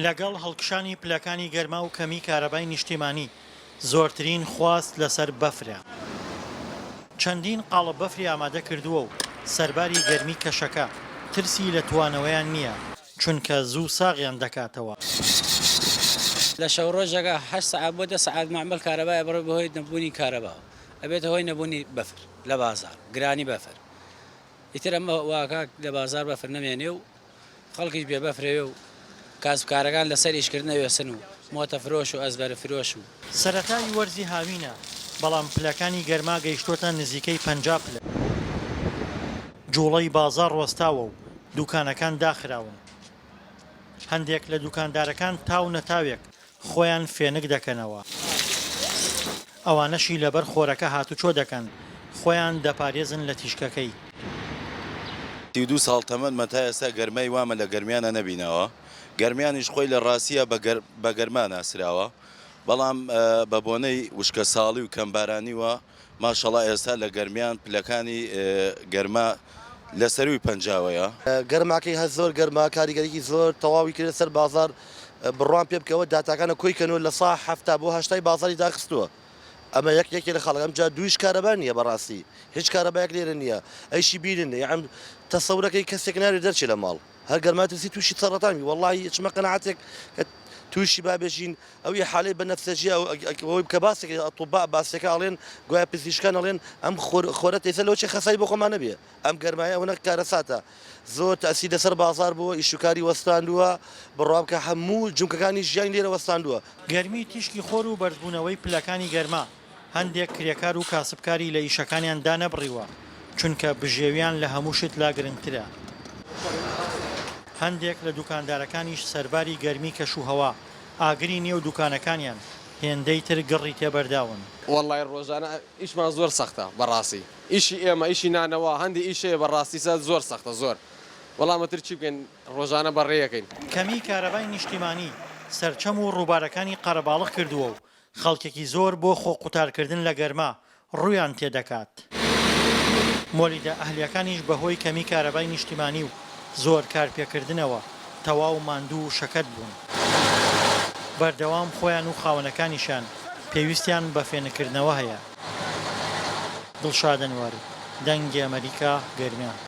لەگەڵ هەڵکشانی پلەکانی گەرما و کەمی کارەبای نیشتیمانی، زۆرترین خواست لەسەر بەفرە. چەندین قاڵب بەفری ئامادە کردووە و سەرباری گەرمی کەشەکە، ترسی لە توانەوەیان نییە، چونکە زوو ساغیان دەکاتەوە. لە شەو ڕۆژێکا هەشت سەعات بۆ دە سەعات مەعمەل کارەبای ئەبڕێ بەهۆی نەبوونی کارەباوە ئەبێتە هۆی نەبوونی بەفر لە بازاڕ گرانی بەفر ئیتر ئەمە واکا لە بازاڕ بەفر نەمێنێ و خەڵکیش بێ بەفرەوێ و کاسبکارەکان لەسەر ئیشکردن ئەوێسن و مۆتە فرۆش و ئەزبەر فرۆش و. سەرەتای وەرزی هاوینە، بەڵام پلەکانی گەرما گەیشتۆتە نزیکەی 50 پلە. جوڵەی بازاڕ وەستاوە و دوکانەکان داخراون. هەندێک لە دوکاندارەکان تاو نەتاوێک خۆیان فێنک دەکەنەوە. ئەوانەشی لەبەر خۆرەکە هاتوچۆ دەکەن، خۆیان دەپارێزن لە تیشکەکەی. 32 ساڵ تەمەنمە تا ئێستا گەرمای وامە لە گەرمیانا نەبیناوە، گەرمیانیش خۆی لە ڕاستیا بە گەرما ناسراوە، بەڵام بە بۆنەی وشکەساڵی و کەمبارانیوە ماشەڵا ئێستا لە گەرمیان پلەکانی گەرما لە سەرووی پەنجاوەیە. گەرماکەی هەر زۆر گەرمە کاریگەریی زۆر تەواوی کردە سەر بازاڕ بڕوام پێ بکەوە داتاکانە کۆی کەنەوە لە سا 70 بۆ هەشتای بازاری داخستووە ئەمە یەک یەکێ لە خاڵەکان جا دوویش کارەبا نییە بەڕاستی هیچ کارەبایەک لێرە نییە ئەیشی بینن یان تەسەورەکەی کەسێک ناوێ دەرچێ لە ماڵ هەر گەرما ترسی تووشی سەڕەتان بی وەڵڵاهی ئەچمە قەناعەتێک کە تووشی با بێژین ئەو ئیحالەی بەنەفسەجیە ئەوەی کە باسێک ئەطباء باسەکە ئەڵێن گوایە پزیشکان ئەڵێن ئەم خۆرە تێسە لەوە چێ خەساری بۆ خۆمان نەبێ ئەم گەرمایە ئەوەنە کارەساتە زۆر تەئسیر لەسەر بازار بووە ئیشوکاری وەستاندووە بڕوا بکە هەموو جومکەکانی ژیانی لێرە وەستاندووە. گەرمی تیشکی خۆر و بەرزبوونەوەی پلەکانی گەرما هەندێک کرێکار و کاسبکاری لە ئیشەکانیان دانەبڕیوە، چونکە بژێویان لە هەموو شت لا گرنگترە. هەندێک لە دوکاندارەکانیش سەرباری گەرمی کەشوهەوا، ئاگری نێو دوکانەکانیان هێندەی تر گڕی تێبەرداون. وەڵای ڕۆژانە ئیشمان زۆر سەختە بەڕاستی ئیشی ئێمە ئیشی نانەوا هەندی ئیش هەیە بەڕاستی سە زۆر سەختە زۆر وەڵا مەتر چی بکەین ڕۆژانە بەڕێیەکەین. کەمیی کارەبای نیشتیمانی سەرچەم و ڕووبارەکانی قەرەباڵغ کردووە و خەڵکێکی زۆر بۆ خۆ قوتارکردن لە گەرما ڕوویان تێدەکات. مۆلیدە ئەهلییەکانیش بەهۆی کەمی کارەبای نیشتیمانی و زۆر کارپێکردنەوە تەواو ماندوو و شەکەت بوون. بەردەوام خۆیان و خاوەنەکانیشیان پێویستیان بە فێنککردنەوە هەیە. دڵشاد ئەنوەر، دەنگی ئەمەریکا، گەرمیان.